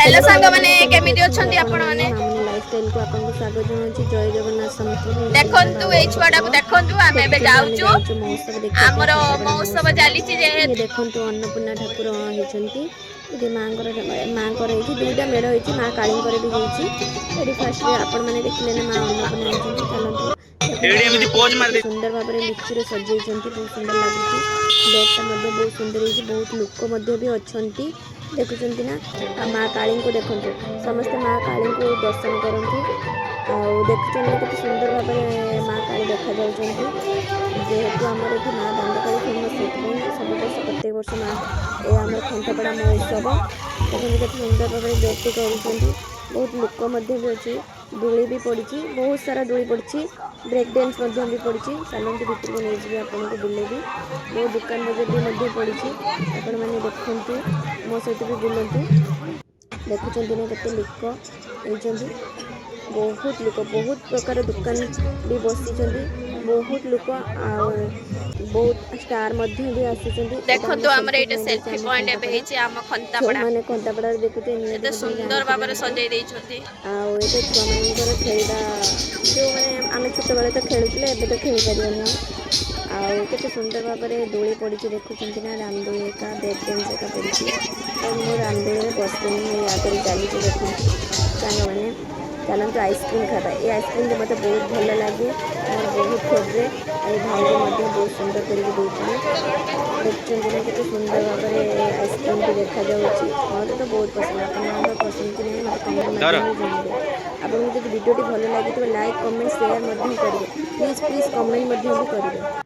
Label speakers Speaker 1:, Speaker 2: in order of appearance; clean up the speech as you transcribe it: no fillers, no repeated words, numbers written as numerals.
Speaker 1: Hello ସାଙ୍ଗମାନେ, କେମିତି ଅଛନ୍ତି ଆପଣମାନେ?
Speaker 2: ମାମୁନି ଲାଇଫଷ୍ଟାଇଲକୁ ଆପଣଙ୍କୁ ସ୍ୱାଗତ ଜଣାଉଛି। ଜୟ ଜଗନ୍ନାଥ ସମସ୍ତଙ୍କୁ।
Speaker 1: ଦେଖନ୍ତୁ, ଏଇ ଛୁଆଟାକୁ ଦେଖନ୍ତୁ। ଆମେ ଏବେ
Speaker 2: ଦେଖୁଛନ୍ତି, ଆମେ
Speaker 1: ଯାଉଛୁ
Speaker 2: ଯାଉଛୁ ମହୋତ୍ସବ ଦେଖିବା ପାଇଁ,
Speaker 1: ଆମର
Speaker 2: ଖନ୍ତାପଡ଼ା
Speaker 1: ମହୋତ୍ସବ ଚାଲିଛି
Speaker 2: ଇଏ
Speaker 1: ଯେହେତୁ।
Speaker 2: ଦେଖନ୍ତୁ, ଅନ୍ନପୂର୍ଣ୍ଣା ଠାକୁର ହେଇଛନ୍ତି ଏଠି। ମାଙ୍କର ମାଙ୍କର ହେଇଛି, ଦୁଇଟା ମେଢ଼ ହେଇଛି, ମା କାଳୀଙ୍କର ବି ହେଇଛି ଏଠି। ଫାର୍ଷ୍ଟରେ ଆପଣମାନେ ଦେଖିଲେ ନା, ମା ଅନ୍ନପୂର୍ଣ୍ଣା ହେଇଛନ୍ତି। ଚାଲନ୍ତୁ।
Speaker 3: ଏଇଠି ଏମିତି ପୋଜ୍
Speaker 2: ଦେଖନ୍ତୁ,
Speaker 3: ମାରି
Speaker 2: କେତେ ସୁନ୍ଦର ଭାବରେ ଲିଚୁରେ ସଜେଇଛନ୍ତି, ବହୁତ ସୁନ୍ଦର ଲାଗୁଛି। ଗେଟ୍ଟା ମଧ୍ୟ ବହୁତ ସୁନ୍ଦର ହେଇଛି। ବହୁତ ଲୋକ ମଧ୍ୟ ବି ଅଛନ୍ତି, ଦେଖୁଛନ୍ତି ନା? ଆଉ ମା କାଳୀଙ୍କୁ ଦେଖନ୍ତୁ। ସମସ୍ତେ ମା କାଳୀଙ୍କୁ ଦର୍ଶନ କରନ୍ତୁ। ଆଉ ଦେଖୁଛନ୍ତି ନା, କେତେ ସୁନ୍ଦର ଭାବରେ ମା କାଳୀ ଦେଖାଯାଉଛନ୍ତି? ଯେହେତୁ ଆମର ଏଠି ମା ଦଣ୍ଡକାଳୀ ଫେମସ୍, ସେଥିପାଇଁ ସବୁ ବର୍ଷ, ପ୍ରତ୍ୟେକ ବର୍ଷ ମା ଏ ଆମର ଖନ୍ତାପଡ଼ା ମହୋତ୍ସବ। ଦେଖନ୍ତୁ, କେତେ ସୁନ୍ଦର ଭାବରେ ଗେଟ୍ଟି କରୁଛନ୍ତି। ବହୁତ ଲୋକ ମଧ୍ୟ ବି ଅଛି। ଦୋଳି ବି ପଡ଼ିଛି, ବହୁତ ସାରା ଦୋଳି ପଡ଼ିଛି। ବ୍ରେକ୍ ଡ୍ୟାନ୍ସ ମଧ୍ୟ ବି ପଡ଼ିଛି। ଚାଲନ୍ତୁ, ଭିତରକୁ ନେଇଯିବି ଆପଣଙ୍କୁ, ବୁଲେଇବି। ବହୁତ ଦୋକାନ ବଜାର ବି ମଧ୍ୟ ପଡ଼ିଛି। ଆପଣମାନେ ଦେଖନ୍ତୁ, ମୋ ସହିତ ବି ବୁଲନ୍ତୁ। ଦେଖୁଛନ୍ତି ନା, କେତେ ଲୋକ ହେଇଛନ୍ତି? ବହୁତ ଲୋକ, ବହୁତ ପ୍ରକାର ଦୋକାନ ବି ବସିଛନ୍ତି। ବହୁତ ଲୋକ ଆଉ ବହୁତ ଷ୍ଟାର ମଧ୍ୟ ବି ଆସୁଛନ୍ତି। ଏଇଟା ଆମ
Speaker 1: ଦେଖନ୍ତୁ, ଆମର
Speaker 2: ସେଲ୍ଫି
Speaker 1: ଏଇଟା
Speaker 2: ପଏଣ୍ଟ ହେଇଛି
Speaker 1: ସେଲ୍ଫି
Speaker 2: ଆମ
Speaker 1: ପଏଣ୍ଟ ଏବେ
Speaker 2: ଖନ୍ତାପଡ଼ା।
Speaker 1: ହେଇଛି ଆମ ଖନ୍ତାପଡ଼ା।
Speaker 2: ଯେଉଁମାନେ ଖନ୍ତାପଡ଼ାରେ ଦେଖୁଥିବେ, ନିହାତି
Speaker 1: କେତେ
Speaker 2: ଭାବରେ
Speaker 1: ସୁନ୍ଦର
Speaker 2: ଜାଣିଥିବେ
Speaker 1: ଭାବରେ
Speaker 2: ମୋତେ।
Speaker 1: ସଜେଇ ଦେଇଛନ୍ତି।
Speaker 2: ଆଉ ଏଇଟା ଛୁଆମାନଙ୍କର ଖେଳିବା, ଯେଉଁମାନେ ଆମେ ଛୋଟବେଳେ ତ ଖେଳୁଥିଲେ, ଏବେ ତ ଖେଳିପାରିବାନି ଆଉ। ଆଉ କେତେ ସୁନ୍ଦର ଭାବରେ ଦୋଳି ପଡ଼ିଛି, ଦେଖୁଛନ୍ତି ନା? ରାମଦୋଳି ଏକା, ବ୍ରେକ୍ ଡ୍ୟାନ୍ସ ଏକା ପଡ଼ିଛି। ଆଉ ମୁଁ ରାମଦୋଳିରେ ବସିନି, ମୁଁ ଆଗରେ ଚାଲିଛି। ଦେଖନ୍ତୁ ସାଙ୍ଗମାନେ, ଚାଲନ୍ତୁ ଆଇସ୍କ୍ରିମ୍ ଖାଇବା। ଏ ଆଇସ୍କ୍ରିମ୍ଟି ମୋତେ ବହୁତ ଭଲ ଲାଗେ, ମୋର ବହୁତ ଫେଭରେଟ୍। ଆଉ ଏ ଭାଇ ବି ମଧ୍ୟ ବହୁତ ସୁନ୍ଦର କରିକି ଦେଉଥିଲେ। ଦେଖୁଛନ୍ତି ନା, କେତେ ସୁନ୍ଦର ଭାବରେ ଆଇସ୍କ୍ରିମ୍ଟି ଦେଖାଯାଉଛି? ମୋତେ ତ ବହୁତ ପସନ୍ଦ। ଆପଣମାନଙ୍କର ପସନ୍ଦ କି ନାହିଁ, ମୋତେ କମେଣ୍ଟ
Speaker 3: ଧର।
Speaker 2: ମାଧ୍ୟମରେ ଜଣାଇବେ। ଆପଣଙ୍କୁ ଯଦି ଭିଡ଼ିଓଟି ଭଲ ଲାଗିଥିବ, ଲାଇକ୍, କମେଣ୍ଟ, ସେୟାର ମଧ୍ୟ କରିବେ। ପ୍ଲିଜ୍ ପ୍ଲିଜ୍, କମେଣ୍ଟ ମଧ୍ୟ ବି କରିବେ।